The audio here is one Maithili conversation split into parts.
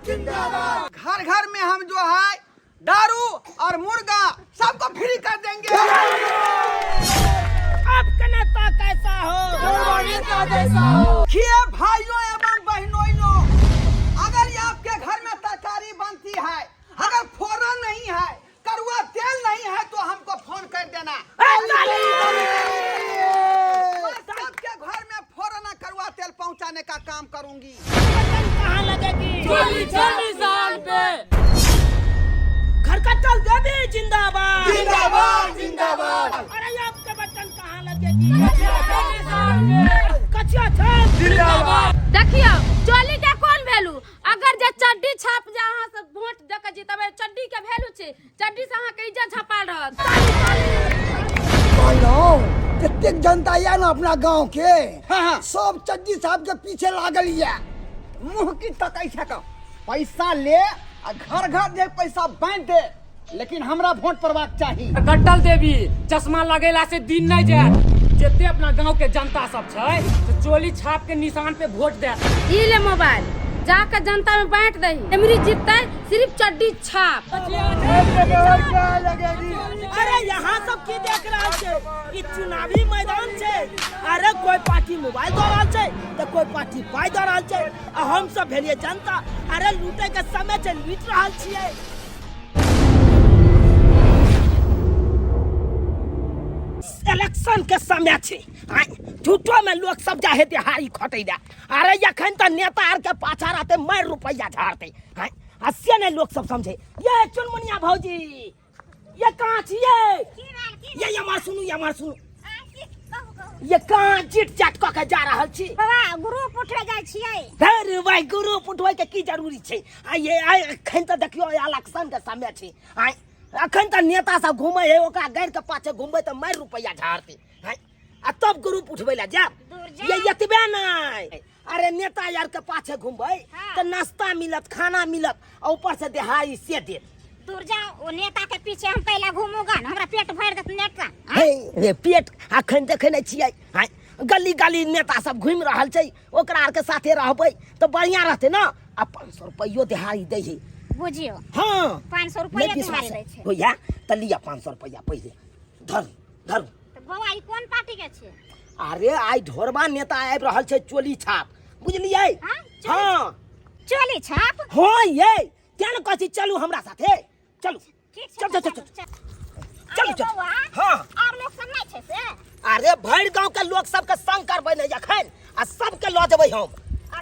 घर घर में हम जो है दारू और मुर्गा सबको फ्री कर देंगे। आपका नेता कैसा हो? देखिए भाइयों एवं बहनोइयों, अगर ये आपके घर में तरकारी बनती है, अगर फोरन नहीं है, करुआ तेल नहीं है, तो हमको फोन कर देना। मैं सबके घर में फोरन और करुआ तेल पहुंचाने का काम करूंगी। कहाँ लगेगी? चोली साल पे। घर का चल देवी जिंदाबाद। जिंदाबाद जिंदाबाद। अरे आपके बटन कहाँ लगेगी? कचिया छाप। जिंदाबाद। देखियो चोली के कोन वैल्यू? अगर जे चड्डी छाप जे अहाँ सब वोट दे के जीतबै, चड्डी के वैल्यू छै? चड्डी से अहाँ के इज्जत झपाल रहत। कहलहुँ जतेक जनता यऽ ने अपना गाँव के, हाँ, हाँ। सब चड्डी साहब के पीछे लागल यऽ। मुंह की तकै छै का? पैसा ले आ घर घर जे पैसा बांट दे, लेकिन हमरा वोट पड़बाक चाही। गड्डल देवी चश्मा लगेला से दिन नहीं जायत। जते अपना गांव के जनता सब छै से चोली छाप के निशान पे वोट देत। ई ले मोबाइल, जाके जनता में बांट दही। एमरी जीतते सिर्फ चड्डी छाप। अरे यहाँ सब की देख रहल छै? ई चुनावी मैदान छै। अरे कोई पार्टी मोबाइल दऽ रहल छै तऽ कोई पार्टी पाइ दऽ रहल छै, आ हम सब भेलियै जनता। अरे लूटे के समय छै, लूटि रहल छियै। इलेक्शन के समय छै, आँय, झूठो में लोग सब जाहे देहारी खटै दे। अरे एखन तऽ नेता आर के पाछा रहते, मारि रुपैआ झाड़ते। आँय, आ से नहि लोक सब समझे। ये चुनमुनिया भौजी, ये कहाँ छियै? ये हमार सुनू, ये हमार सुनू, ये कहाँ चिट चाट कऽ के जा रहल छी? बाबा, ग्रुप उठे जाइ छियै। अरे भाई, ग्रुप उठबै के की जरूरी छै? आ ये आइ एखन तऽ देखियौ इलेक्शन के समय छै। आइ एखन तऽ नेता सब घूमै है, ओकरा गाड़ि के पाछे घूमबै तऽ मारि रुपैआ झाड़तै। आइ आ तब ग्रुप उठबै लए जायब? दूर जायब। ये एतबे नहि, अरे नेता यार के पाछे घूमबै तऽ नाश्ता मिलत, खाना मिलत, आ ऊपर से देहाड़ी से देत। दूर जाओ, ओ नेता के पीछे हम कैला घूमूगा न? हमरा पेट भरि देत नेता। हे रे पेट अखन देखै नहि छियै? आँय, गली गली नेता सब घुमि रहल छै, ओकरा आरके साथे रहबै तऽ बढ़िआँ रहतै ने। आ 500 रुपैयो देहाड़ी दै है। बुझियो। हाँ। 500 नहि रुपैआ विश्वास देहाड़ी दै छै? होइया तऽ लिअ 500 रुपैआ पहिले, धरू धरू। तऽ बौआ, ई कोन पार्टी के छै? अरे आइ ढोरबा नेता आबि रहल छै, चोली छाप, बुझलियै? हाँ, चोली। हाँ। चोली छाप। हाँ, ये तें ने कहै छी, चलू हमरा साथे चलू। ठीक छै। चल, चल, चल, चल। चलू। अरे चल। बौआ, हाँ। आर लोक सब नहि छै से? अरे भरि गांव के लोक सबके संग करबै ने एखन, आ सबके लऽ जेबै हम।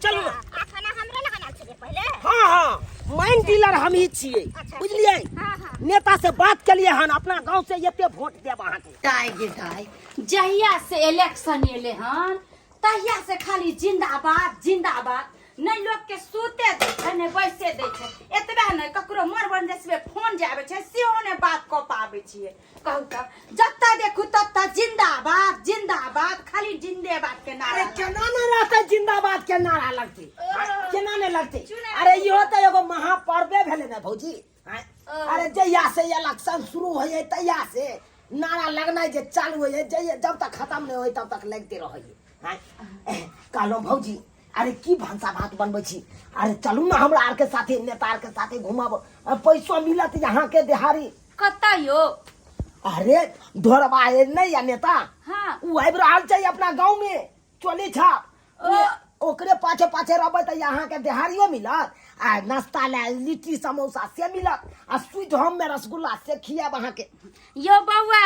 चलू ने। अच्छा, अखन हमरे लग आयल छलियै पहिले? हाँ हाँ, मेन डीलर हम ही छियै। अच्छा। बुझलियै? हाँ, हाँ। नेता से बात केलियै हन, अपना गांव से एते वोट देब अहाँके। दाय गे दाय, जहिया से इलेक्शन एले हन तहिया से खाली जिंदाबाद जिंदाबाद। नहि लोक के सूते दै छै, नहि बैसे दै छै। एतबे नहि, ककरो मर बंदेशमे फोन जे आबै छै सेहो नहि बात कऽ पाबै छियै। कहू तऽ, जतऽ देखू ततऽ जिंदाबाद जिंदाबाद, खाली जिंदेबाद के अरे नारा। केना नहि रहतै जिंदाबाद के नारा लगतै? केना नहि लगतै? अरे इहो तऽ एगो महापर्वे भेलै ने भौजी? आँय? अरे जहिया से इलेक्शन शुरू होइए तहिया से नारा लगनाइ जे चालू होइए, जहिया जब तक खत्म नहि होय तब तक लगिते रहैए। आँय? कहलहुँ भौजी, अरे की भनसा भात बनबै छी? अरे चलू ने हमरा आरके साथे, नेता आरके साथे घुमब, आ पैसो मिलत यहाँ के देहारी। कतऽ यौ? अरे ढोरबा ए नहि या नेता? हाँ। उ आबि रहल छै अपना गाँव में चोली छाप। ओकरे पाछे पाछे रहबै तऽ यहाँ के देहारियो मिलत, आ नाश्ता लए लिट्टी समोसा से मिलत, आ स्वीट होम में रसगुल्ला से खियाब अहाँके। यौ बौआ,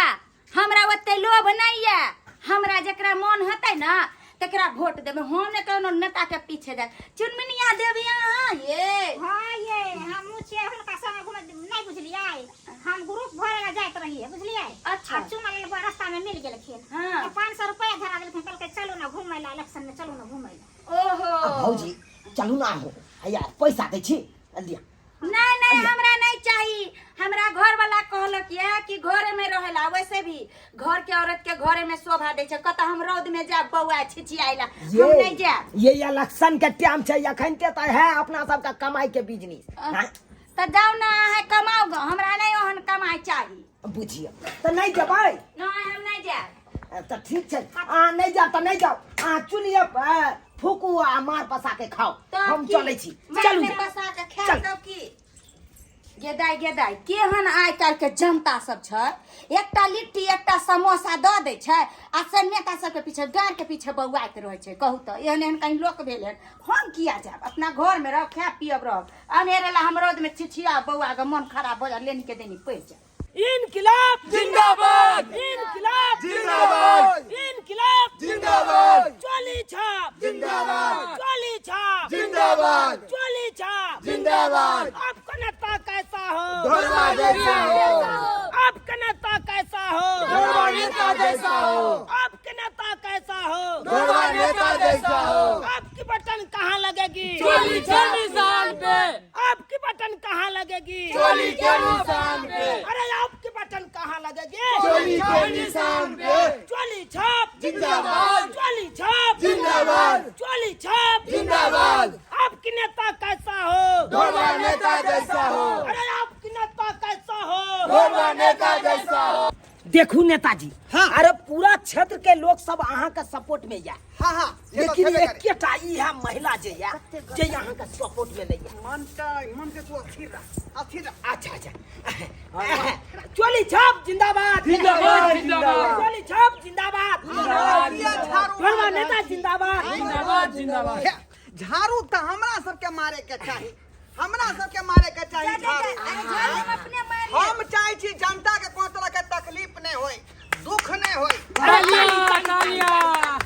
हमरा ओते लोभ नहि यऽ। हमरा जकरा मन हेतै ने तकरा वोट देबै। हम ने कोनो नेता के पीछे जाय। चुनमुनिया देवी अहाँ ये? हाँ ये, हमहूँ छियै हुनका संगे घुमैत, नहि बुझलियै? हम ग्रुप भरे ला जाइत रहियै, बुझलियै? अच्छा। आ चुमा लेल रास्ता में मिल गेलखिन। हाँ। तऽ 500 रुपया धरा देलखिन, कहलकै चलू ने घुमै ला, इलेक्शन में चलू ने घुमै ला। ओहो। आ भौजी, चलू ना हो, हैया पैसा दै छी, लिअ। नहीं नहीं, हमरा नहीं चाहिए। हमरा घर वाला कहलक ये कि घरे में रहेला, वैसे भी घर के औरत के घरे में शोभा दै छै। कतऽ हम रौद में जाब बौआ छिछियाइला? हम नहीं जाब। ये इलेक्शन के टाइम छै, अखन ते तऽ है अपना सबके कमाई के बिजनेस। तऽ जाउ ने अहाँ कमाउ ग, हमरा नहीं ओहन कमाई चाही। बुझियौ तऽ नहि जेबै? नहीं, हम नहीं जाब। तऽ ठीक छै, अहाँ नहि जाब तऽ नहि जाउ। अहाँ चुलिए फूकू आ मार पसा के खाउ। तऽ हम की? चलै छी। मार चलू। में पसा के खायब। खायब तब की गेदाइ गेदाइ केहन आइ काल्हि के जनता सब छै एकटा लिट्टी एकटा समोसा दऽ दै छै आ से नेता सबके पीछे गाड़ के पीछे बौआइत रहै छै कहू तऽ एहन एहन कहीं लोक भेल हन हम किया जायब अपना घर में रहब खायब पियब रहब अनेरे ला हम रौद में छिछिया बौआ के मन खराब भऽ जाय लेनी के देनी पड़ि जाय इनकलाब जिंदाबाद इनकलाब जिंदाबाद इनकलाब जिंदाबाद चोली छाप जिंदाबाद चोली छाप जिंदाबाद चोली छाप जिंदाबाद आपका नेता कैसा हो ढोलवा जैसा हो आपका नेता कैसा हो ढोलवा नेता जैसा हो आपका नेता कैसा हो ढोलवा नेता जैसा हो आपकी बटन कहाँ लगेगी चोली के निशान पे आपकी बटन कहाँ लगेगी चोली के निशान पे अरे आपकी बटन कहाँ लगेगी चोली के निशान पे चोली छाप जिंदाबाद चोली छाप जिंदाबाद चोली छाप जिंदाबाद आपकी नेता कैसा हो ढोलवा नेता जैसा हो अरे आपकी नेता कैसा हो ढोलवा नेता जैसा हो देखू नेताजी हाँ। अरे पूरा क्षेत्र के लोग सब अहाँ के सपोर्ट में या हाँ हाँ ये तो लेकिन छेबे करे। एकेटा ई है महिला जे या जे अहाँ के सपोर्ट में नहीं है मन का मन के तू अस्थिर रह अस्थिर रह अच्छा अच्छा चोली छाप जिंदाबाद जिंदाबाद, जिंदाबाद। चोली छाप जिंदाबाद जिंदाबाद, झाड़ू भगवान नेता जिंदाबाद जिंदाबाद जिंदाबाद हे, झाड़ू तऽ हमरा सबके मारे के चाही हमरा सबके मारे के चाही जा, जा, झाड़ू अरे झाड़ू हम अपने मार लेब। हम चाहे छी जनता के कोनो तरह के तकलीफ नहीं होय दुख नहीं होय तालियां तालियां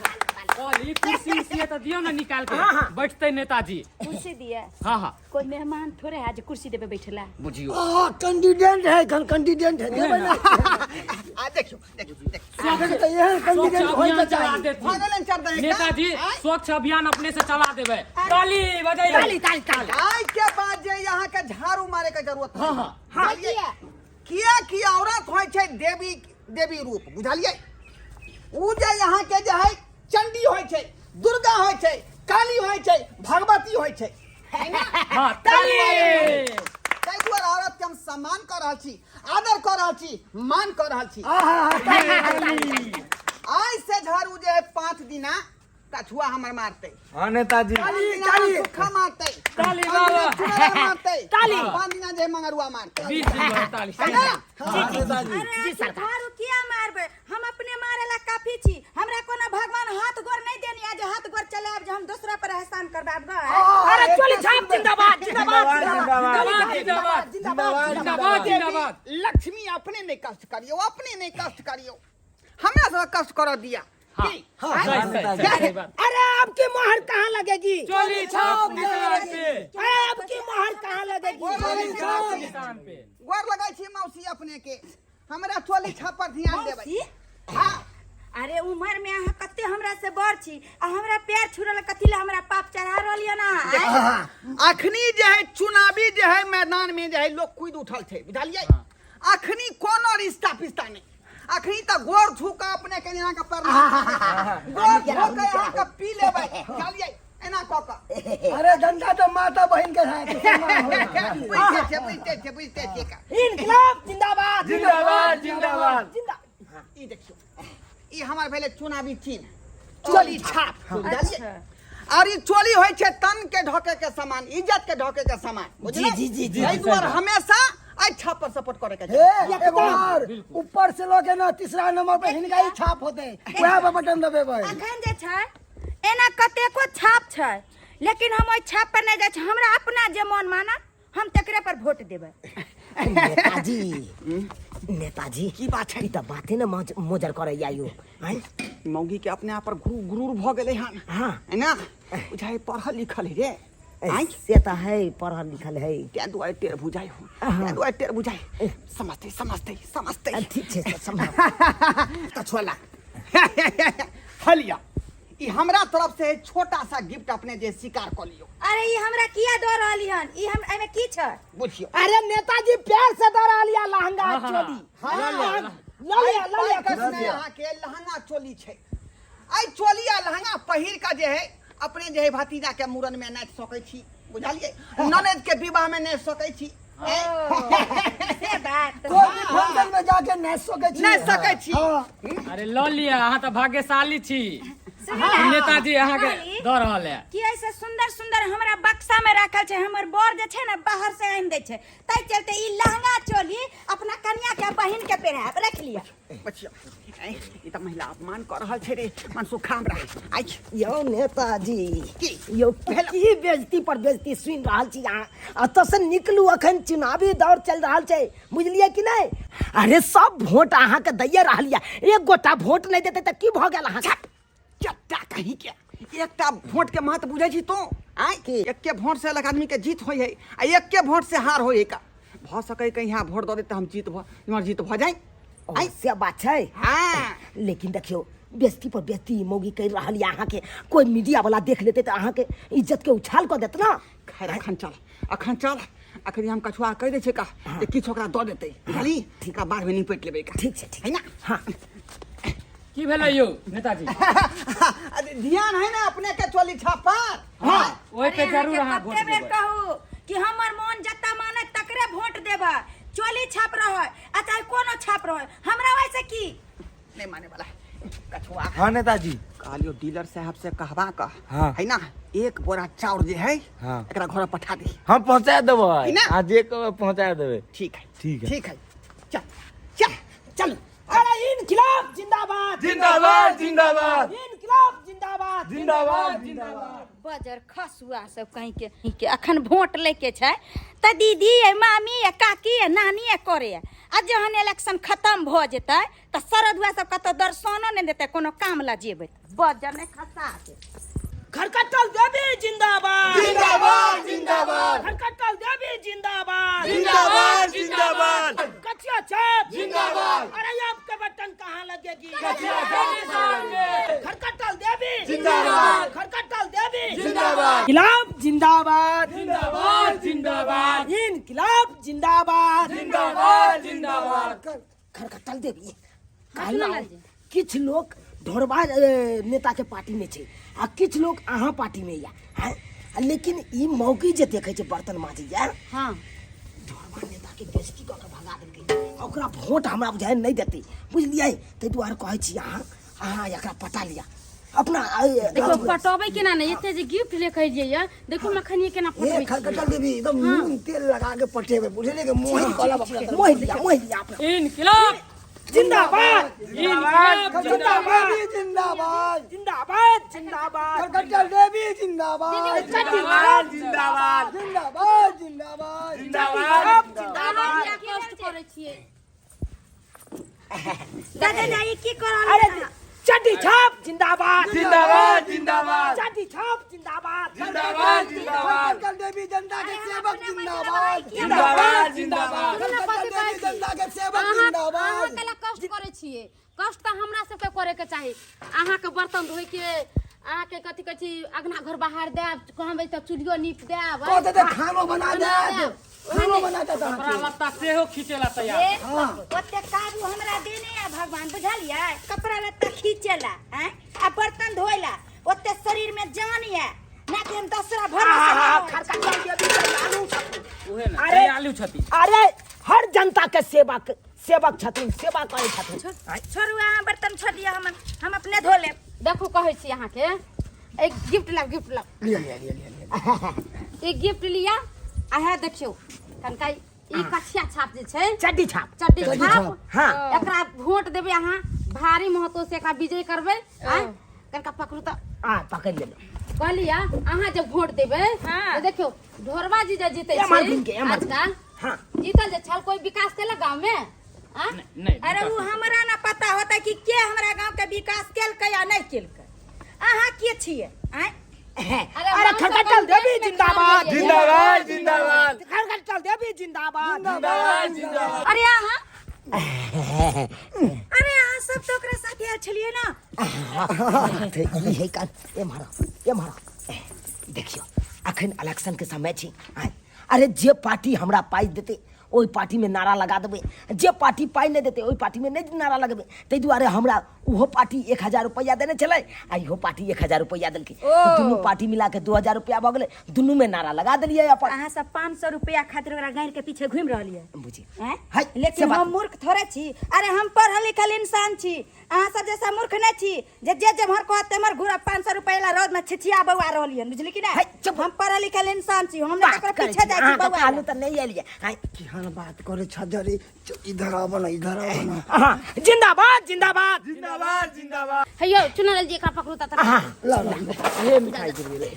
कहली कुर्सी उर्सी है तो दियो ना निकाल के हाँ, हाँ। बैठते नेताजी कुर्सी दिए हाँ हाँ कोई मेहमान थोड़े है जे कुर्सी देबे बैठला बुझियो आ कैंडिडेट है कन कैंडिडेट है देबै ना आ देखियो देखियो देखियो देखियौ तऽ एहन स्वच्छ कैंडिडेट होय अभियान के चला चाही देथिन भऽ गेलनि चारि दही का? नेताजी आँय? स्वच्छ अभियान अपने से चला देबै ताली बजाइए ताली ताली ताली आइ के बाद जे यहाँ के झाड़ू मारे के जरूरत हाँ हाँ हाँ। बुझलियै किया कि औरत होइ छै देवी देवी रूप बुझलियै उ जे यहाँ के जे है चंडी होइ छै दुर्गा होइ छै काली होइ छै भगवती होइ छै है ना? हाँ ताली ताहि दुआरे औरत के हम सम्मान कऽ रहल छी आदर कऽ रहल छी मान कऽ रहल छी आइ से झाड़ू जे है 5 दिना कछुआ हमर मारतै हाँ नेताजी पाँच दिना ताली। सुखा मारतै ताली पाँच दिना बाबा। चुनर मारतै ताली। 5 दिना जे मंगरुआ मारतै 20 दिन बाद ताली है ना हाँ नेताजी अरे जी सरकार। झाड़ू किया मारबै हम अपने मारे ला काफी छी हमरा कोनो भगवान हाथ गोर नहीं देनी आज हाथ गोर चलायब जे हम दूसरा पर एहसान करबाब गए अरे चोली छाप जिंदाबाद जिंदाबाद जिंदाबाद, जिंदाबाद जिंदाबाद जिंदाबाद जिंदाबाद लक्ष्मी अपने नहीं कष्ट करियो अपने नहीं कष्ट करियो हमरा सब कष्ट कर दिया हाँ की? हाँ सही सही सही सही बात अरे आपकी मोहर कहाँ लगेगी चोली छाप निशान पे अरे आपकी मोहर कहाँ लगेगी चोली छाप। निशान पे गोर लगै छी मौसी अपने के हमरा चोली छाप पर ध्यान देबै मौसी हाँ अरे उम्र में अहाँ कते हमरा से बड़ छी आ हमरा पैर छुड़ल कथी ला हमरा पाप चढ़ा रहल ये ना अखनी जे है चुनावी जे है मैदान में जे है लोग कूद उठल छै बुझलियै अखनी कोनो रिश्ता पिस्ता नहीं अखनी तऽ गोर छू कऽ अपने के यहाँ के प्रणाम गोर छू के यहाँ के पी लेबै बुझलियै एना कऽ कऽ अरे जनता तो माता बहन के साथ सम्मान होय। बुझते छियै बुझते छियै बुझते छियै का। इनकलाब जिंदाबाद जिंदाबाद जिंदाबाद जिंदा ई देखियौ ई हमर भेलै चुनावी चिन्ह चोली छाप बुझलियै और ई चोली होइ छै तन के ढके के सामान इज्जत के ढके के सामान बुझलियै जी, जी, जी, एहि दुआरे हमेशा एहि छाप पर सपोर्ट करे के हे चाही एगो और ऊपर से लऽ के ना तीसरा नंबर पे हिनका ही छाप होते वएह पर बटन दबेबै अखन जे छै एना कतेको छाप छै लेकिन हम ओहि छाप पर नहि जाइ छी हमरा अपना जे मन मानत हम तकरे पर वोट देबै नेताजी नेताजी की बात छै ई तऽ बाते ने मोजर करैया यौ आँय मौगी के अपने आप पर गुरु गुरूर भऽ गेलै हन हाँ। है ना बुझाइ पढ़ल लिखल है रे आँय से तऽ है पढ़ल लिखल है तें दुआरे टेढ़ बुझाइ हो हाँ। तें दुआरे टेढ़ बुझाइ समझते समझते समझते ठीक छै सर समझ कछुआ हलिया ई हमरा तरफ से छोटा सा गिफ्ट अपने जे स्वीकार कऽ लियौ अरे ई हमरा किया दऽ रहली हन ई हम एहिमे की छै बुझियौ अरे नेताजी प्यार से दऽ रहल या लहंगा हाँ, हाँ। चोली हाँ। लऽ लिअ लऽ लिअ पाइ कसने अहाँके लहंगा चोली छै एहि चोली आ लहंगा पहिर कऽ जे है अपने जे है भतीजा के मूड़न में नाचि सकै छी बुझलियै ननद के विवाह में नाचि सकै छी से बात कोई भी फंक्शन में जाके नाच सकै छी नाचि सकै छी हाँ। अरे लऽ लिअ अहाँ तऽ भाग्यशाली छी नेताजी अहाँके दऽ रहल है कि ऐसे सुंदर सुंदर हमरा बक्सा में राखल छै हमर बर जे छै ने बाहर से आनि दै छै ताहि चलते ई लहंगा चोली अपना कनिया के बहिन के पहिरायब रख लिअ बचिया ई तऽ महिला अपमान कऽ रहल छै रे मनसुखा हमरा आइ यौ नेताजी की? यौ की बेजती पर बेजती सुनि रहल छी अहाँ एतऽ से निकलू अखन चुनावी दौर चलि रहल छै बुझलियै कि नहि अरे सब वोट अहाँके दैये रहल यऽ एक गोटा वोट नहि देतै तऽ की भऽ गेल अहाँके चट्टा कहीं के एकटा वोट के महत्व बुझै छी तू आय की? एके वोट से अलग आदमी के जीत होइ है आ एके वोट से हार होइ है का भऽ सकै कहीं यहाँ वोट दऽ दे तऽ हम जीत भऽ हमर जीत भऽ जाय ओ, से बात छै हाँ लेकिन देखियौ बेजती पर बेजती मौगी करि रहल यऽ अहाँके कोइ मीडिया वाला देख लेतै तऽ अहाँके इज्जत के उछाल कऽ देत ने खैर अखन चल अखन चल अखन हम कछुआ कहि दै छै का जे किछु ओकरा दऽ देतै बुझली एकरा बादमे निपटि लेबै का ठीक छै ठीक है ना हाँ की भेलै यौ नेताजी अरे ध्यान है ना अपने के चोली छापर हाँ ओहि पे अरे जरूर अहाँके अहाँ वोट कते बेर देबै कहू कि हमर मोन जता माने तकरे वोट देबै चोली छाप रहै आ चाहे कोनो छाप रहै हमरा वैसे की नहीं माने वाला है कछुआ हाँ नेताजी कहलियो डीलर साहब से कहबा का हाँ। है ना एक बोरा चाउर जे है हाँ। एकरा घर पठा दे हम पहुँचा देबै ना? अहाँ जे कहबै पहुँचा देबै ठीक है ठीक है। ठीक है चल चल चलू अरे इनकलाब जिंदाबाद जिंदाबाद जिंदाबाद इनकलाब जिंदाबाद जिंदाबाद जिंदाबाद बजर खसुआ सब कहीं के के अखन वोट लैके छै तऽ दीदी ये मामी ये काकी ये नानी ये करे आ जहन इलेक्शन खत्म भऽ जेतै तऽ सरदुआ सब कतौ दर्शनो नहि देतै कोनो काम ला जेबै बजर नहि खसा के खरकट्टल देवी जिंदाबाद जिंदाबाद जिंदाबाद खरकट्टल देवी जिंदाबाद जिंदाबाद जिंदाबाद कचिया छाप जिंदाबाद। अरे आपके बटन कहाँ लगेगी खरकट्टल देवी जिंदाबाद। खरकट्टल देवी जिंदाबाद। इनकलाब जिंदाबाद जिंदाबाद जिंदाबाद इनकलाब जिंदाबाद जिंदाबाद जिंदाबाद खरखट्टल देवी कहलहुँ किछु लोक ढोरबा ए, नेताके पार्टीमे छै आ किछु लोक अहाँ पार्टीमे यऽ आँय? आ लेकिन ई मौगी जे देखै छै बर्तन माजैया हाँ ढोरबा नेताके बेइज्जती कऽ के भगा देलकै आ ओकरा वोट हमरा बुझाइ नहि देतै बुझलियै ताहि दुआरे कहै छी अहाँ अहाँ एकरा पटा लिअ अपना देखो पटबै केना नहि एते जे गिफ्ट लेके एलियै ये देखो मखनिए केना ए पटबै छियै। खरकटल देवी एकदम नून तेल लगा के पटेबे बुझलिए के मोहि कलब अपना तरफ। मोहि लिअ मोहि लिअ अपना इनकलाब जिंदाबाद इनकलाब जिंदाबाद जिंदाबाद जिंदाबाद जिंदाबाद खरकटल देवी जिंदाबाद जिंदाबाद जिंदाबाद जिंदाबाद जिंदाबाद जिंदाबाद अहाँ किया कष्ट करै छियै दादा दाई की कर रहल अरे चड्डी छाप जिंदाबाद जिंदाबाद जिंदाबाद चड्डी छाप जिंदाबाद जिंदाबाद जिंदाबाद खरकटल देवी जनता के सेवक जिंदाबाद जिंदाबाद जिंदाबाद खरकटल देवी जनता के सेवक अहाँ जिंदाबाद केला कष्ट करै छियै कष्ट तऽ हमरा सबके करे के चाही अहाँके बर्तन धोइ के अहाँके कथी कहै छी अगना घर बाहर देब कहबै तऽ चूल्हियो नीप देब कहते थे खानो बना दे खानो बना दे कपड़ा लत्ता सेहो खींचेला तैयार ओते काबू हमरा देने है भगवान बुझलियै कपड़ा लत्ता खींचेला हैं आ बर्तन धोएला ओते शरीर में जान है ना कि हम दसरा भरोसा ना होय। खरकटल देवी दयालु छथिन उहे ने अरे- दयालु छथि अरे हर जनता के सेवक सेवक छथिन सेवा करै छथिन छोड़ू अहाँ बर्तन छोड़ दिअ हम हम अपने धो लेब देखू कहै छी अहाँके एक गिफ्ट लाउ गिफ्ट लाउ लिया लिया लिया लिया लिया ई गिफ्ट लिया आ हे देखियौ कनका ई कछिया छाप जे छै चड्डी छाप चड्डी छाप हाँ। एकरा वोट देबै अहाँ भारी महत्व से एकरा विजय करबै आँय कनका पकड़ू तऽ आ पकड़ लेलो कहलियै अहाँ जे वोट देबै हाँ। तऽ देखियौ ढोरबा जी जे जीतै एम्हर छै घुमि के, एम्हर। आजकल हाँ। जीतल जे छल कोई विकास केलक गाँव में आँय? नहीं अरे वो हमरा ना पता होता कि के हमरा गांव के विकास केलकै या नहीं केलकै अहाँ के छियै आँय अरे हम सब खरकटल देवी देश में जिंदाबाद खान जिंदाबाद जिंदाबाद खरकटल देवी जिंदाबाद जिंदाबाद जिंदाबाद अरे अहाँ अरे अहाँ सब तो ओकरा साथे आयल छलियै ना तऽ ई है कान एम्हर एम्हर देखियौ अखन इलेक्शन के समय छै आँय अरे जे पार्टी हमरा पाइ देतै ओहि पार्टीमे नारा लगा देबै जे पार्टी पाइ नहि देतै ओहि पार्टीमे नहि नारा लगेबै ताहि दुआरे हमरा उहो पार्टी 1000 रुपैआ देने छलै आ इहो पार्टी 1000 रुपैआ देलकै, तऽ दुनू पार्टी मिला के 2000 रुपैआ भऽ गेलै। दुनू में नारा लगा देलियै अपन। अहाँ सब 500 रुपया खातिर ओकरा गाड़ि के पीछे घुमि रहलियै। बुझी आँय? है, से लेकिन बात हम मूर्ख थोड़े छी। अरे हम पढ़ल लिखल इंसान छी, अहाँ सब जैसा मूर्ख नहीं छी जे जे जेम्हर कहत तेम्हर घुरब। 500 रुपया ला रौद में छिछिया बौआ रहलियै, बुझली कि है, नहीं? चुप। हम पढ़ल लिखल इंसान छी, हम बात ककरो करै पीछे छी, जाइ छी अहाँके बौआ। कहलहुँ तऽ नहि एलियै। है, केहन बात करे छजरी, इधर आबो ना, इधर आबो ना। अहाँ जिंदाबाद जिंदाबाद जिंदाबाद जिंदाबाद। हेयौ चुनल जी, एकरा पकड़ू त। अहाँ ला ला। हे, मिठाई गिर गेलै।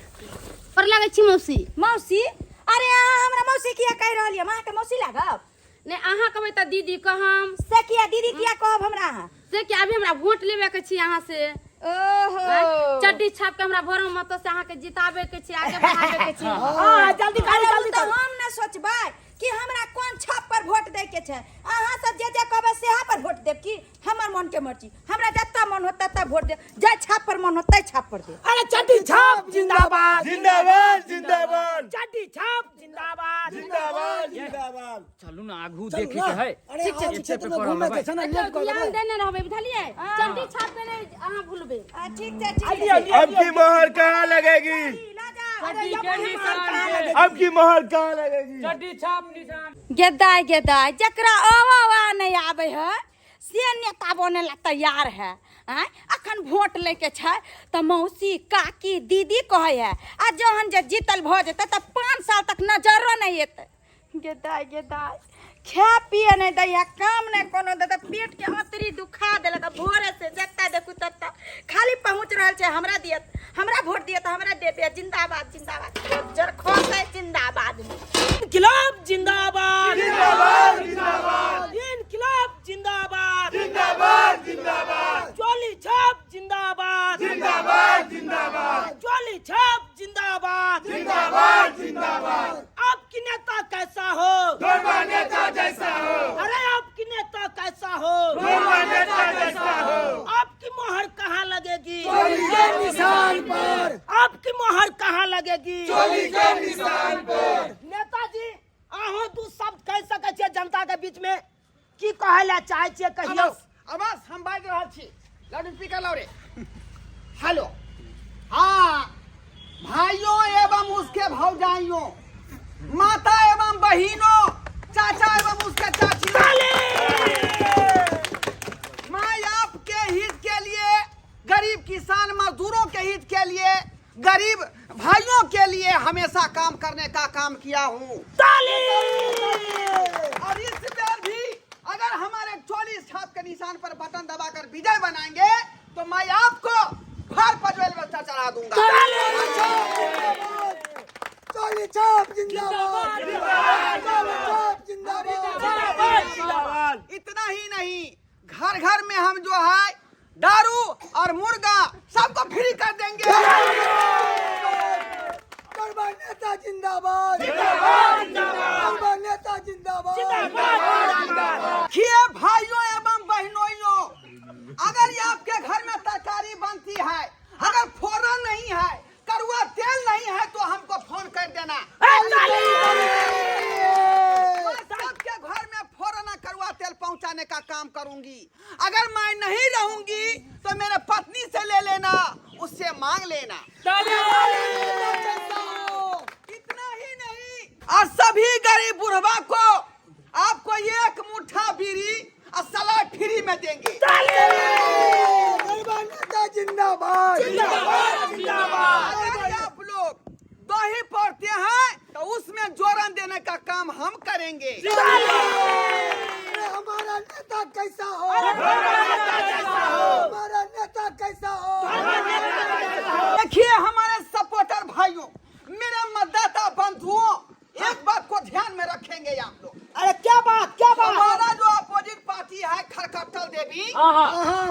पर लगै छी मौसी। मौसी? अरे अहाँ हमरा मौसी किया कहि रहलियै? हम अहाँके मौसी लागब? नहि, अहाँ कहबै तऽ दीदी कहम। से किया दीदी किया कहब हमरा अहाँ? से कि अभी हमरा वोट लेबे के छी अहाँ से। ओहो, चड्डी छाप के हमरा भरम मत से अहाँ के जिताबे के छी, आगे बढ़ाबे के छी। हाँ, जल्दी करू। अरे उ जल्दी तऽ करू। हम न सोचबै कि हमरा कोन छाप पर वोट दै के छै। अहाँ सब जे जे कहबै सेहा पर वोट देब कि हमर मन के मर्जी? हमरा जतऽ मन होत ततऽ वोट देब, जाहि छाप पर मन होत ताहि छाप पर देब। अरे चड्डी छाप जिंदाबाद जिंदाबाद जिंदाबाद। चड्डी छाप जिंदाबाद जिंदाबाद जिंदाबाद। चलू ना आगू देखे के है। अरे ठीक छै, और ठीक क्षेत्र में घूमे के छै ना, लेट कर ध्यान देबै। देने रहबै, बुझलियै? चड्डी छाप के नहि अहाँ भूलबै। आ, ठीक छै, ठीक लिअ, छै। लिअ। अब की मोहर कहाँ लगेगी? लऽ जाउ। चड्डी के निशान पे। अब की मोहर कहाँ लगेगी? चड्डी छाप निशान। गेदाय गेदाय, जकरा अवा वा नहीं आबै है से नेता बने ला तैयार है। आँय, अखन वोट लैके छै तऽ मौसी काकी दीदी कहै है, आ जहन जे जीतल भऽ जेतै तऽ 5 साल तक नजरो नहि एतै। गेदाय गेदाय, खाए पिए नहि दैया, काम नहि कोनो देतै, पेट के अतरी दुखा देलक। आ भोरे से जतऽ देखू ततऽ खाली पहुँच रहल छै, हमरा दियत, हमरा वोट दियत, हमरा दे दियत, जिंदाबाद जिंदाबाद। जर खोसै जिंदाबाद में। इनकलाब जिंदाबाद जिंदाबाद जिंदाबाद। इनकलाब जिंदाबाद जिंदाबाद जिंदाबाद। चोली छाप जिंदाबाद जिंदाबाद जिंदाबाद। चोली छाप जिंदाबाद जिंदाबाद जिंदाबाद। आपकी नेता कैसा हो? धोबा नेता जैसा हो। अरे आपकी नेता कैसा हो? धोबा नेता जैसा हो। आपकी मोहर कहाँ लगेगी? चोली के निशान पर। आपकी मोहर कहाँ लगेगी? चोली के निशान पर। नेताजी, अहाँ दू शब्द कहि सकै छियै जनता के बीच में? की कहै लए चाहै छियै, कहियौ। अबस अबस, हम बाजि रहल छी। लाउड स्पीकर लाओ रे। हेलो, हाँ भाइयों एवं उसके भौजाइयों, माता एवं बहिनों, चाचा एवं उसके चाचियों, मैं आपके हित के लिए, गरीब किसान मजदूरों के हित के लिए, गरीब भाइयों के लिए हमेशा काम करने का काम किया हूँ। और इस बार भी अगर हमारे चोली छाप के निशान पर बटन दबाकर विजय बनाएंगे तो मैं आपको घर पजवेल बस्ता चढ़ा दूंगा। चोली छाप जिंदाबाद, चोली छाप जिंदाबाद। जिंदाबाद। इतना ही नहीं, घर घर में हम जो है दारू और मुर्गा सबको फ्री कर देंगे। गरबा नेता जिंदाबाद, गरबा नेता जिंदाबाद। देखिए भाइयों एवं बहनोइयों, अगर ये आपके घर में तरकारी बनती है, अगर फोरन नहीं है, करुआ तेल नहीं है, तो हमको फोन कर देना। मैं सबके घर में फोरन और करुआ तेल पहुंचाने का काम करूंगी। अगर मैं नहीं रहूंगी तो मेरे पत्नी से ले लेना, उससे मांग लेना। इतना ही नहीं, और सभी गरीब बुढ़वा को आपको एक मुट्ठा बीड़ी और सलाद फ्री में देंगे। गरबा नेता जिंदाबाद। अगर आप लोग दही पड़ते हैं तो उसमें जोरन देने का काम हम करेंगे। अरे हमारा नेता कैसा हो? हमारा नेता कैसा हो? देखिए हमारे सपोर्टर भाइयों, मेरे मतदाता बंधुओं, एक बात को ध्यान में रखेंगे आप लोग। अरे क्या बात, क्या बात। हमारा जो अपोजिट पार्टी है खरकट्टल देवी,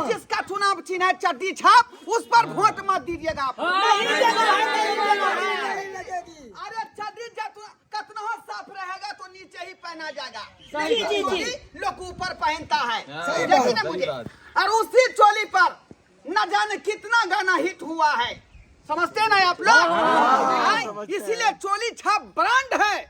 जिसका चुनाव चिन्ह है चड्डी छाप, उस पर वोट मत दीजिएगा आप लोग। नहीं देना है, नहीं देना है। नहीं लगेगी। अरे चड्डी कतना साफ रहेगा तो नीचे ही पहना जाएगा। जी, जी, जी। चोली लोग ऊपर पहनता है, सही देखिए बात, ना मुझे। और उसी चोली पर न जाने कितना गाना हिट हुआ है, समझते हैं ना आप लोग? हाँ, इसीलिए चोली छाप ब्रांड है,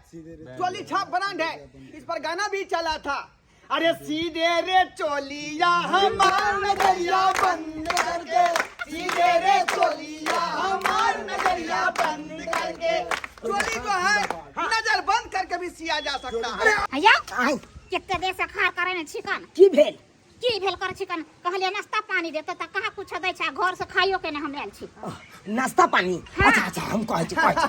चोली छाप ब्रांड है। इस पर गाना भी चला था। अरे सीधे रे चोलिया हमार नजरिया बंद करके, सीधे रे चोलिया हमार नजरिया बंद करके। चोली जो है नजर बंद करके भी सिया जा सकता है। हैया आय कते देर से खार करे ने छिकन की भेल? की भेल करे छिकन? कहलिए नाश्ता पानी देते त कहाँ कुछ दै छै, घर से खाइयो के ने हम आयल छी। नाश्ता पानी? हाँ। अच्छा अच्छा, हम कहै छी, कहै छी।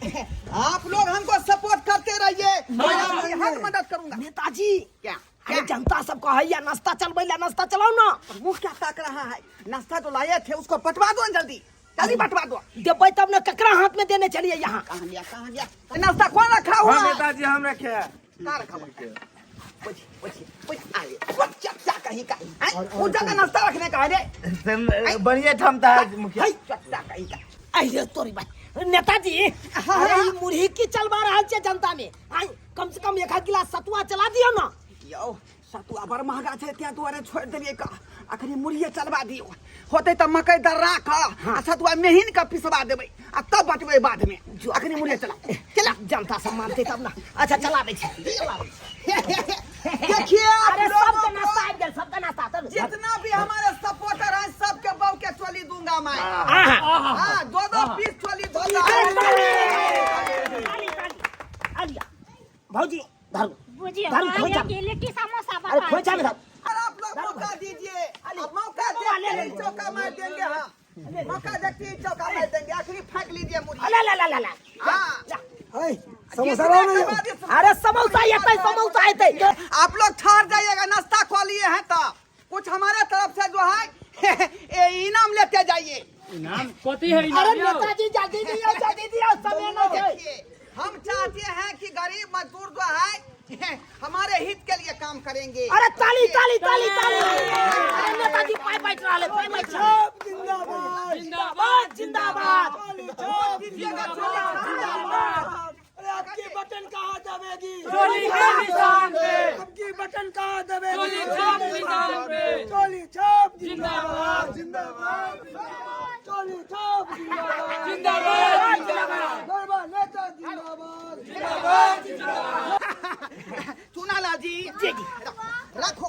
आप लोग हमको सपोर्ट करते रहिए, मैं आपकी हर मदद करूंगा। नेताजी क्या? अरे जनता सब कहैया नाश्ता चलबै ला, नाश्ता चलाउ ना। मुंह क्या ताक रहा है? नाश्ता जो लाए थे उसको बंटवा दो ना, जल्दी जल्दी बंटवा दो। देबै तब ने, ककरा हाथ में देने चलिए यहाँ? कहाँ गया, कहाँ गया नाश्ता? कौन रखा हुआ हाँ है? नेताजी, हम रखे हैं। कहाँ रखा हुआ है? पूछिए पूछिए पूछिए, आइए वो चच्चा कहीं का हैं? वो जगह नाश्ता रखने का है रे। बढ़िया ठमता है मुखिया। है, चच्चा कहीं का। अरे तोरी भाई नेताजी, अरे ई मुरही की चलवा रहल छै जनता में? आई कम से कम एक गिलास सतुआ चला दियो ना। यौ सतुआ बड़ महंगा छै, तें दुआरे छोड़ि देलियै का। अखनी मुरहिए चलवा दियौ, होतै तऽ मकई दर्रा कऽ आ सतुआ मेहिन कऽ पिसवा देबै आ तब बटबै बाद में। अखनी मुरहिए चला चला, जनता सब मानते तब ना। अच्छा चला दै छै, चला दै छै। देखिए आप अरे लोगों सबके को नाश्ता आबि गेल, सबके नाश्ता तब जितना भी हमारे सपोर्टर हैं सबके बहू के चोली दूंगा मैं। आहा हाँ, दो दो पीस चोली दूंगा। ताली ताली आलिया भौजी धरू। बुझियो धरू, कहलिए खोइचा। कि लिट्टी समोसा अरे बता। खोइचा में धरू। और आप लोग मौका दीजिए, अब मौका ले, देखते ले, ही चौका मार देंगे हम, मौका देखते ही चौका मार देंगे। आखिरी फेंक लीजिए मुरही। अला ला ला ला ला। हाँ है समोसा लाओ ना यौ। अरे समोसा एतै, समोसा एतै। आप लोग ठहर जाइएगा, नाश्ता खा लिए हैं तो कुछ हमारे तरफ से जो है ये इनाम लेते जाइए। इनाम कथी है? इनाम अरे यौ? नेताजी जल्दी दियो, जल्दी दियो, समय नहीं छै। देखिए, हम चाहते हैं कि गरीब मजदूर जो है हमारे हित के लिए काम करेंगे। अरे ताली ताली ताली ताली। अरे नेताजी पाई बैठ रहल है, पाई बैठ रहल है। जिंदाबाद जिंदाबाद जिंदाबाद। वोट दीजिएगा, चोली जिंदाबाद। अरे आपकी बटन कहाँ दबेगी? चोली के निशान पे। आपकी बटन कहाँ दबेगी? चोली छाप निशान पे। चोली छाप जिंदाबाद जिंदाबाद, चोली छाप जिंदाबाद जिंदाबाद जिंदाबाद। गरबा नेता जिंदाबाद जिंदाबाद जिंदाबाद। चुनाला जी जी जी रखो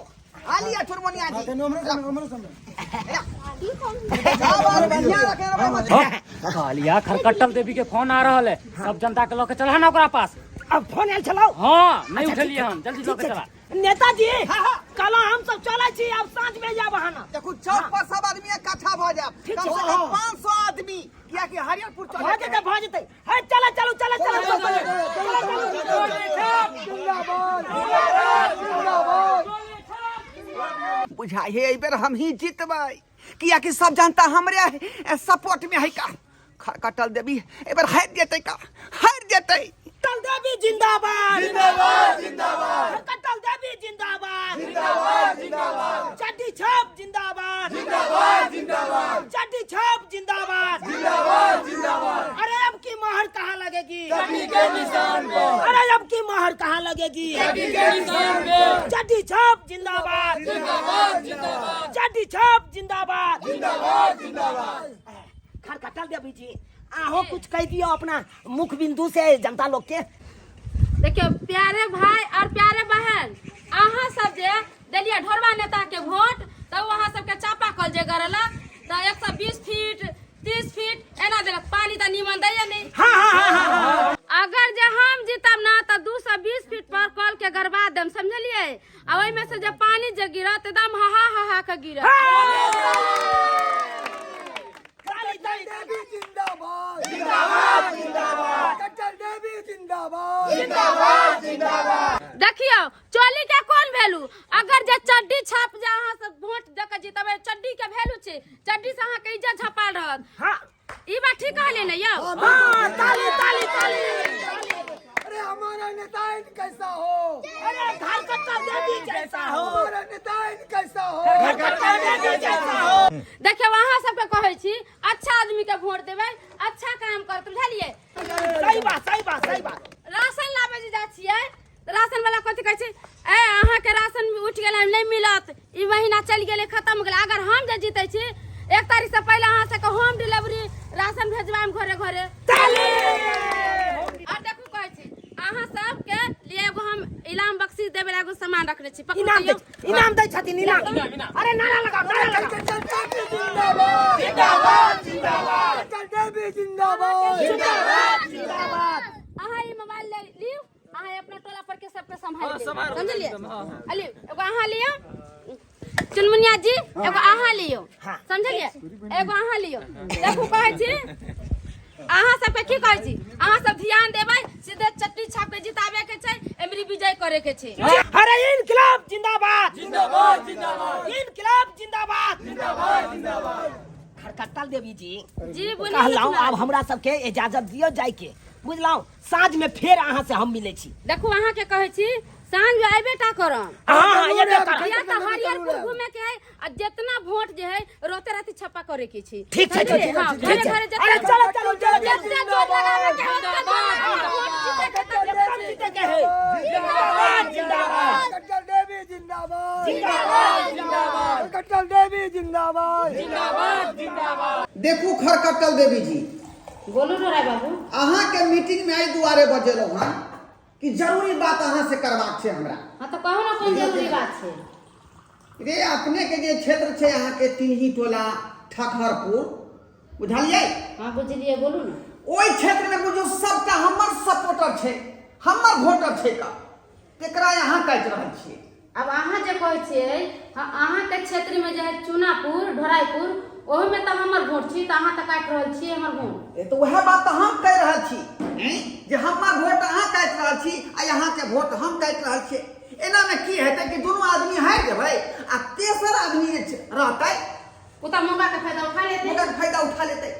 आलिया चुरमुनिया जी। बढ़िया रखे रे बाबा। कहलिया खरकट्टल देवी के फोन आ रहल है, सब जनता के लऽ के चला ना ओकरा पास। अब फोन आयल छलौ? हाँ, नहीं उठेलिए हम, जल्दी लऽ के ठीक चला। छै। नेताजी कल हम सब चलै छी, अब साँझ में जाब अहाँ ना। देखू चौक पर सब आदमी इकट्ठा भऽ जायब, ठीक कम छै। से कम 500 आदमी, कियाकि हरियरपुर भऽ चले जेतै, भऽ जेतै। हे चलो चलो चलो चलो चलो चलो चलो। जिंदाबाद जिंदाबाद। बुझाइ है एहि बेर हम ही जीतबै, कियाकि सब जनता हमरे सपोर्ट में है का। खरकटल देवी एहि बेर हारि जेतै का, हारि जेतै। कटल देवी जिंदाबाद जिंदाबाद जिंदाबाद। कटल देवी जिंदाबाद जिंदाबाद जिंदाबाद। चड्डी छाप जिंदाबाद जिंदाबाद जिंदाबाद। चड्डी छाप जिंदाबाद जिंदाबाद जिंदाबाद। अरे अब की मोहर कहाँ लगेगी? चड्डी के निशान पे। अरे अब की मोहर कहाँ लगेगी? चड्डी के निशान पे। चड्डी छाप जिंदाबाद जिंदाबाद जिंदाबाद। चड्डी छाप जिंदाबाद जिंदाबाद जिंदाबाद। खरकटल देवी जी आहो कुछ कह दियो अपना मुख बिंदु से जनता लोग के। देखियो प्यारे भाई और प्यारे बहन, अहाँ सब जे देलियै ढोरबा नेता के वोट, तऽ ओ अहाँ सबके चापा कल जे गरला तऽ 120 फीट 30 फीट एना देलक, पानी तऽ नीमन दैये नहि। हाँ हाँ हाँ हाँ हाँ। अगर जे हम जीतब ना तऽ 220 फीट पर कल के गरबा देम, समझलियै? आ ओहिमे से जे पानी जे गिरत एकदम हा हा हा के गिरत। ताली ताली ताली। देवी जिंदाबाद जिंदाबाद जिंदाबाद। कटल देवी जिंदाबाद जिंदाबाद जिंदाबाद। देखियौ चोली के कोन वैल्यू? अगर जे चड्डी छाप जे अहाँ सब वोट दऽ के जीतबै, चड्डी के वैल्यू छै, चड्डी से अहाँ के इज्जत झपाल रहत। हाँ ई बात ठीक कहलियै ने यौ? हाँ ताली ताली ताली। अरे हमारा नेता कैसा हो? अरे घर कटल देवी जैसा हो। हमारा नेता कैसा हो? घर कटल देवी जैसा हो। देखियौ अहाँ सबके कहै छी अच्छा आदमी के वोट देबै, अच्छा काम करत, बुझलियै? सही बात सही बात सही बात। राशन लाबै जे जाइ छियै तऽ राशन वाला कथी कहै छै? ए अहाँके राशन उठि गेलै, नहि मिलत, ई महीना चलि गेलै, खतम हो गेलै। अगर हम जे जीतै छी 1 तारीख से पहिले अहाँ सबके होम डिलीवरी राशन भेजबाम घरे घरे। और देखू कहै छी अहाँ सबके लिए एगो हम इनाम बख्शीश देबै ला एगो सामान रखने छी पकड़ू इनाम दियौ। दै इनाम दै छथिन इनाम। अरे नारा लगाओ, नारा लगाओ। जिंदाबाद जिंदाबाद जिंदाबाद देवी जिंदाबाद जिंदाबाद जिंदाबाद। अहाँ ई मोबाइल ले लियौ, अहाँ अपना टोला पर के सबके सम्हारि लेब, समझलियै? आ लियौ एगो, अहाँ लियौ चुनमुनिया जी, एगो अहाँ लियौ, समझलियै? एगो अहाँ लियौ। देखू कहै छी अहाँ सबके की कहै छी, अहाँ सब ध्यान देबै, सीधे चट्टी छाप के जिताबे के छै, एमरी विजय करे के छै। अरे इनकलाब जिंदाबाद जिंदाबाद जिंदाबाद इनकलाब जिंदाबाद जिंदाबाद जिंदाबाद। खरकट्टल देवी जी जी बोलिए। कहलहुँ आब हमरा सबके इजाजत दियौ जाइके, बुझलहुँ? साँझ में फेर अहाँ से हम मिलै छी। देखू अहाँ के कहै छी साँझ में अयबे टा करम। हाँ हाँ, एबे करब। या तऽ हरियरपुर घूमे के है आ जितना वोट जे है रोते राति छप्पा करे के छी। ठीक छै, समझलियै? ठीक छै, हाँ, ठीक घरे छै। घरे अरे जते चलो चलो चलो, जते जोर लगावे के है, ओते जोर लगावे, वोट जीते के तऽ एकदम जीते के है। जिंदाबाद जिंदाबाद कट्टर देवी जिंदाबाद जिंदाबाद जिंदाबाद कट्टर देवी जिंदाबाद जिंदाबाद जिंदाबाद। देखू खरकट्टल देवी जी। बोलू डोराय बाबू। अहाँके मीटिंग में एहि दुआरे बजेलहुँ हन कि जरूरी बात अहाँ से करबाक छै हमरा। हाँ तऽ कहू ने कोन जरूरी बात छै। रे अपने के जे क्षेत्र छै अहाँके तिनही टोला ठकहरपुर, बुझलियै? हाँ बुझलियै, बोलू ने। ओहि क्षेत्र में बुझू सबटा हमर सपोर्टर छै, हमर वोटर छै, का तेकरा अहाँ काटि रहल छियै। आब अहाँ जे कहै छियै, हाँ, अहाँके क्षेत्रमे जे है चुनापुर ढोराइपुर, ओहिमे तऽ हमर वोट छी, तऽ अहाँ तऽ काटि रहल छियै हमर वोट। ए तऽ वएह बात तऽ हम कहि रहल छी जे हमर वोट अहाँ काटि रहल छी आ अहाँके वोट हम काटि रहल छियै। एनामे की हेतै कि दुनू आदमी हारि जेबै आ तेसर आदमी जे रहतै ओ तऽ मौकाके फायदा उठा लेतै। मौकाके फायदा उठा लेतै।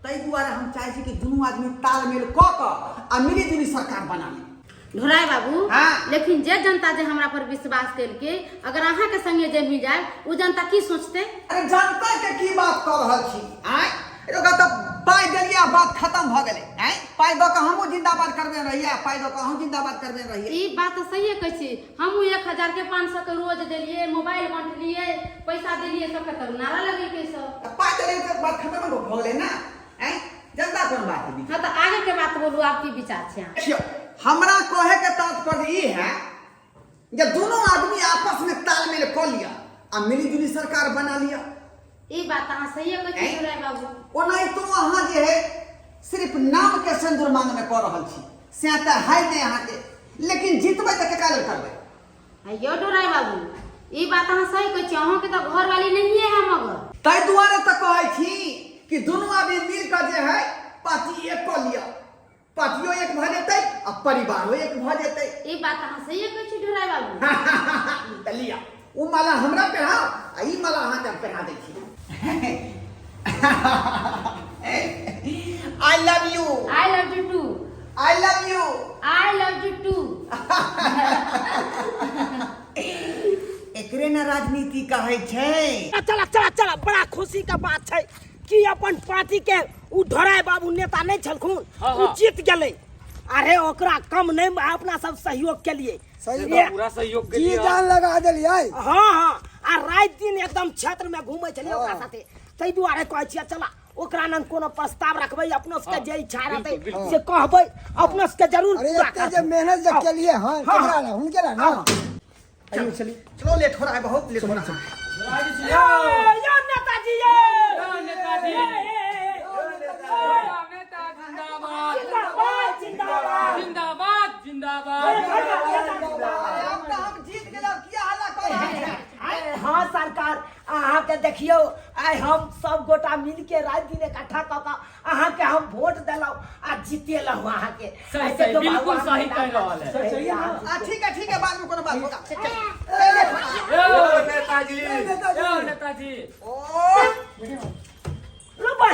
ताहि दुआरे हम चाहै छी कि दुनू आदमी तालमेल कऽ कऽ आ मिली जुली सरकार बना ली। ढोराय बाबू। हाँ। लेकिन जे जनता जे हमरा पर विश्वास केलकै, अगर अहाँ के संगे जे मिल जाए ओ जनता की सोचते? अरे जनता के की बात कऽ रहल छी आँय, ओकरा तऽ पाइ देलियै आ बात खत्म भऽ गेलै। आँय पाइ दऽ कऽ हमहूँ जिंदाबाद करबे रहियै आ पाइ दऽ कऽ अहूँ जिंदाबाद करबे रहियै। ई बात तऽ सहिए कहै छी, हमहूँ 1000 के 500 के रोज देलियै, मोबाइल बांटलियै, पैसा देलियै सबके, तब नारा लगेलकै सब। तऽ पाइ देलियै तऽ बात खत्म भऽ गेलै ने। आँय जनता कोन बात है? हाँ तऽ आगे के बात बोलू, आब की विचार छै अहाँके? देखियौ हमरा कहे के तात्पर्य ई है जे दुनू आदमी आपस में तालमेल कऽ लिअ आ मिली जुली सरकार बना लिअ। ई बात अहाँ सहिए कहै छी ढोराय बाबू। ओनाहितो अहाँ जे है सिर्फ नाम के सिंदूर मांग में कऽ रहल छी, से तऽ है नहि अहाँके, लेकिन जीतबै तऽ केकरा लेल करबै? यो ढोराय बाबू ई बात अहाँ सही कहै छी, अहाँके तऽ घरवाली नहिए है मगर। ताहि दुआरे तऽ कहै छी कि दुनू आदमी मिल कऽ जे है पार्टी एक कऽ लिअ, पार्टियो एक भऽ जेतै आ परिवारो एक भऽ जेतै। ई बात अहाँ सहिए कहै छी ढोराय बाबू। तऽ लिअ ओ माला हमरा पहिराउ आ ई माला अहाँके हम पहिरा दै छी। I love you. I love you too. I love you. I love you too. एकरे ने राजनीति कहै छै। चला चला चला, बड़ा खुशी के बात छै कि अपन पार्टी के उ ढोराय बाबू नेता नहीं छलखुन, उ जीत गेलै। अरे ओकरा कम नहीं अपना सब सहयोग के लिए सही पूरा सहयोग के जी लिए जान लगा देलियै। हाँ हाँ, आ राति दिन एकदम क्षेत्र में घूमै छलियै ओकरा साथे, ताहि दुआरे कहै छियै चला ओकरा नन कोनो प्रस्ताव रखबै, अपनो सबके जे इच्छा रहतै से कहबै, अपनो सबके जरूर अरे पूरा एते जे करतै। मेहनत जे केलियै हन हाँ, केकरा ला, हुनके ला ना। आइयो चली। चलो लेट हो रहा है, बहुत लेट हो रहा है। यो यो नेताजी यो नेताजी नेता जिंदाबाद जिंदाबाद जिंदाबाद जिंदाबाद जिंदाबाद। अरे अब तऽ हम जीत गेलहुँ, किया हल्ला कऽ रहल छी? अरे हाँ सरकार, अहाँके देखियौ आइ हम सब गोटा मिलके राति दिन इकट्ठा कऽ कऽ अहाँके हम वोट देलहुँ आ जीतेलहुँ अहाँके। सही, सही, बिल्कुल सही कहि रहल है। आ ठीक है ठीक है, बाद में कोनो बात होगा। यो नेताजी यो नेताजी। ओ रुपा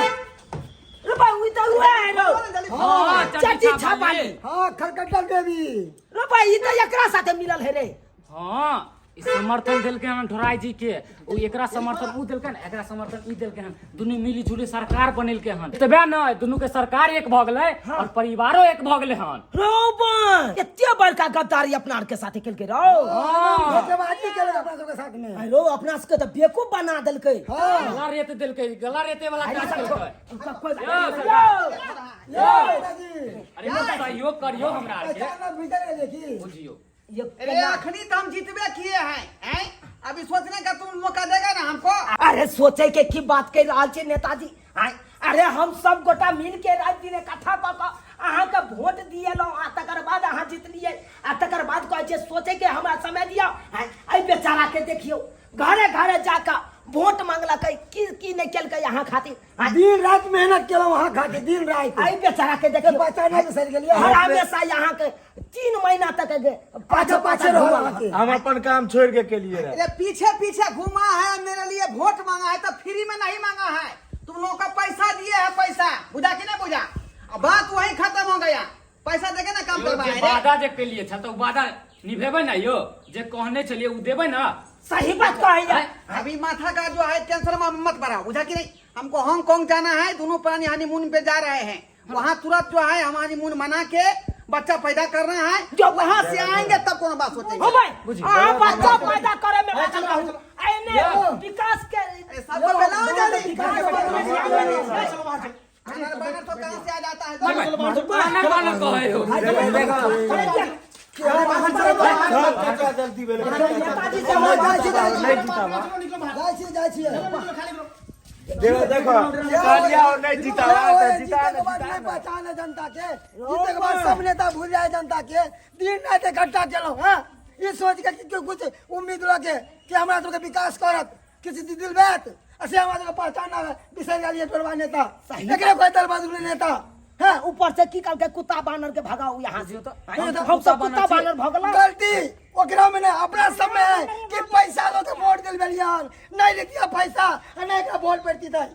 रुपा ई तऽ उएह है रौ। हाँ चट्टी छापाली। हाँ खरकट्टल देवी। रुपा ई तऽ एकरा साथे मिलल है रे। हाँ ई समर्थन देलकै हन ढोराई जी के, ओ एकरा समर्थन ऊ देलकै हन, एकरा समर्थन ई देलकै हन, दुनू मिली जुली सरकार बनेलकै हन। एतबे नहि दुनू के सरकार एक भऽ गेलै और परिवारो एक भऽ गेलै हन। रौ बा, एते बड़का गद्दारी अपना आर के साथे केलकै रौ। धोखेबाजी केलक अपना सबके साथ में। अरे रौ, अपना सबके तऽ बेवकूफ बना देलकै। हाँ गला रेत देलकै, गला रेते वाला काज केलकै। कोई बात यौ नहीं। सरकार, यो नेताजी अरे सहयोग करियौ हमरा आरके। पहचान भीतर देखी बुझियौ। ये अरे अखनी तो हम जीतबे किए हैं, हैं? अभी सोचने का तुम मौका देगा ना हमको। अरे सोचे के की बात कर रहल छी नेताजी आँय? अरे हम सब गोटा मिल के रात दिन इकट्ठा कऽ कऽ अहाँके वोट दिएलहुँ आ तकर बाद अहाँ जीतलियै आ तकर बाद कहै छियै सोचे के हमरा समय दिअ आँय? एहि बेचारा के देखियौ घरे घरे जाकऽ वोट मांगलकै, की की नहि केलकै अहाँ खातिर आँय? दिन राति मेहनत केलहुँ अहाँ खातिर, दिन राति। एहि बेचारा के देखियौ, बच्चा नहि बिसरि गेलियै। हर हमेशा यहाँ के 3 महीना तक पाछे पाछे रहल अहाँके। हम अपन काम छोड़ के केलिए रहे। अरे पीछे पीछे घुमा है, मेरे लिए वोट मांगा है तो फ्री में नहीं मांगा है, तुम लोगों का पैसा दिए है, पैसा बुझा कि नहीं बुझा? अब बात वही खत्म हो गया, पैसा देके ना काम यौ, करवाए जे रे। वादा जे केलिए छल तऽ ओ वादा निभेबै ना यौ, जे कहने छलियै ओ देबै ना। सही बात कहैया। अभी माथा का जो है टेंशन मत बढ़ाओ, बुझा कि नहीं? हमको हांगकांग जाना है, दोनों प्राणी हनीमून पे जा रहे हैं, वहाँ तुरंत जो है हम हनीमून मना के बच्चा पैदा करना है, जो वहाँ से आएंगे तब कोनो बात सोचेंगे। हो भाई, अहाँ बच्चा पैदा करे में लागल रहू, एने विकास के अरे सबको बुलाओ जल्दी। बैनर बैनर तो कहाँ से आ जाता है? बानर बानर कहै हो। चाचा जल्दी भेलै। नेताजी से हम जाइ छी, जाइ छी। नहीं जीताबा। जाइ छी, जाइ छी। देखो देखो कहलिया और नहीं जीताबा तऽ जीता जीते के बाद नहीं पहचान है जनता के, जीते के बाद सब नेता भूल जाए जनता के। दिन राति इकट्ठा केलहुँ हँ, ई सोच के कि कुछ उम्मीद लगे कि हमरा सबके विकास करत, किसी दिलबैत, आ से हमरा सबके पहचान ना बिसरि गेलियै टोलबा नेता, एकरे कोई दल बदलू नेता। हाँ, ऊपर से की कहलकै कुत्ता बानर के भगाओ यहाँ से। हम सब कुत्ता बानर भऽ गेलौ। गलती ओकरा में नहीं, अपना सब में है कि पैसा लो के वोट दिल बेलियान, नहीं लेतिया पैसा आ नहीं एकरा वोट पड़ती थी,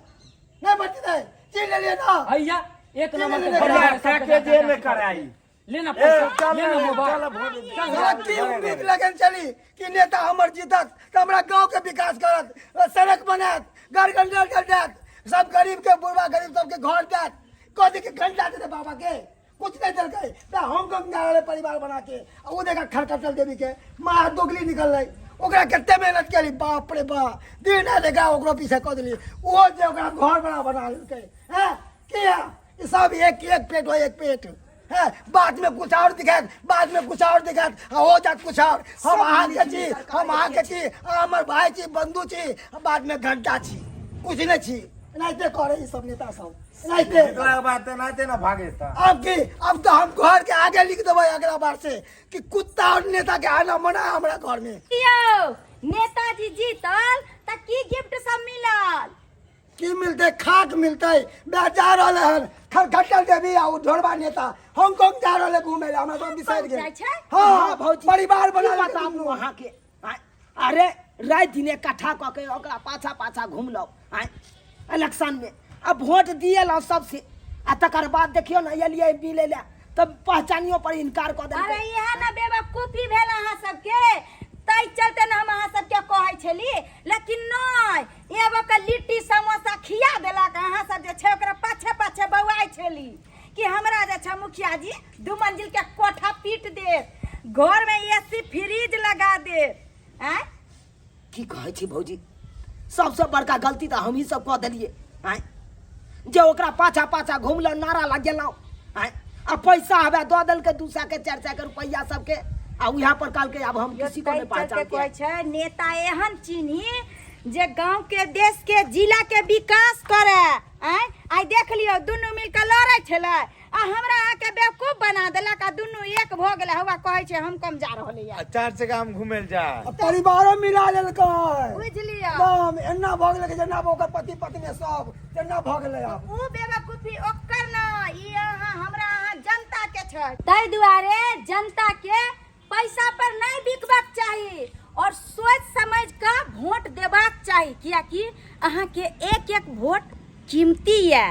नहीं पड़ती थी, चीन ले लिए ना। हैया एक नंबर के ले, ले, बढ़िया सबके जेब में कराई। ले ना ए, पैसा, चल ले ना मोबाइल। चल वोट दे। साला की उम्मीद लगन चली कि नेता हमर जीतत तो हमरा गांव के विकास करत, सड़क बनात, घर घर नल जल देत, सब गरीब के बुढ़वा गरीब सबके घर देत, कथी के घंटा देते बाबा के, कुछ नहीं देलकै। तऽ हांगकांग जा रहलै परिवार बना के, आ ओ देखा खरकटल देवी के माँ दोगली निकल रही, ओकरा कते मेहनत केली, बाप रे बाप, दिन राति एकरा ओकरो पीछे कऽ देली, ओहो जे ओकरा घर बना बना लेलकै। हैं किया ई सब एक एक पेट हो, एक पेट है, बाद में कुछ और दिखात, बाद में कुछ और दिखात, आ हो जात कुछ और। हम अहाँ के छी, हम अहाँ के छी, अहाँ हमर भाई छी, बंधु छी, बाद में घंटा छी, कुछ नहीं छी। एनाहिते करे ई सब नेता सब, एनाहिते। जीतला के बाद तऽ एनाहिते ने भागे तऽ। अब की, अब तो हम घर के आगे लिख देबै अगला बार से कि कुत्ता और नेता के आना मना है हमरा घर में। यौ नेताजी जीतल तऽ की गिफ्ट सब मिलल? की मिलते, खाक मिलते। बे जा रहल हन खरखटल देवी आ उ ढोरबा नेता हांगकांग जा रहल है घूमे ला, हमरा सब बिसरि गेल। जाइ छै? हाँ, भौजी, परिवार बना की लेलकै बताबू दुनू। अहाँके आँय? अरे राति दिन इकट्ठा कऽ के ओकरा पाछा पाछा घुमलहुँ आँय इलेक्शन में, आ वोट दिएलहुँ सबसे, आ तकर बाद देखियौ ने एलियै मिलै लए तब पहचानियो पर इनकार कऽ देलकै। अरे इएह ने बेवकूफी भेल अहाँ सबके, ताहि चलते ने हम अहाँ सबके कहै छली, लेकिन नहि, एगो के लिट्टी समोसा खिया देलक, अहाँ सब जे छै ओकरा पाछे पाछे बौआइ छली कि हमरा जे छै मुखिया जी 2 मंजिल के कोठा पीट देत, घर में एसी फ्रिज लगा देत। आँय की कहै छी भौजी, सबसँ बड़का गलती तऽ हमही सब कऽ देलियै आँय, जे ओकरा पाछा पाछा घुमलहुँ, नारा लगेलहुँ आँय, आ पैसा हवे दऽ देलकै 200 के 400 के रुपैआ सबके, आ उएह पर कहलकै आब हम किसी को नहीं ताहि चलते पहचानते कहै छै नेता एहन चिन्ही जे गांव के देश के जिला के विकास करे। आँय आइ देख लियौ दुनू मिल के लड़ै छलै आ हमरा अहाँके बेवकूफ बना देलक आ दुनू एक भऽ गेलै। हौवा कहै छै हम कम जा रहलियै। आ 4 चक्का हम घुमै लए जा। आ परिवारो मिला लेलकै। बुझि लियौ। एकदम एना भऽ गेलै कि जेना ओकर पति पत्नी सब तेना भऽ गेलै आब। उ बेवकूफी ओकर न, ई अहाँ हमरा अहाँ जनता के छै। ताहि दुआरे जनता के पैसा पर नहीं बिकबाक चाही और सोच समझ के वोट देबाक चाही, कियाकि अहाँ के एक एक वोट कीमती है।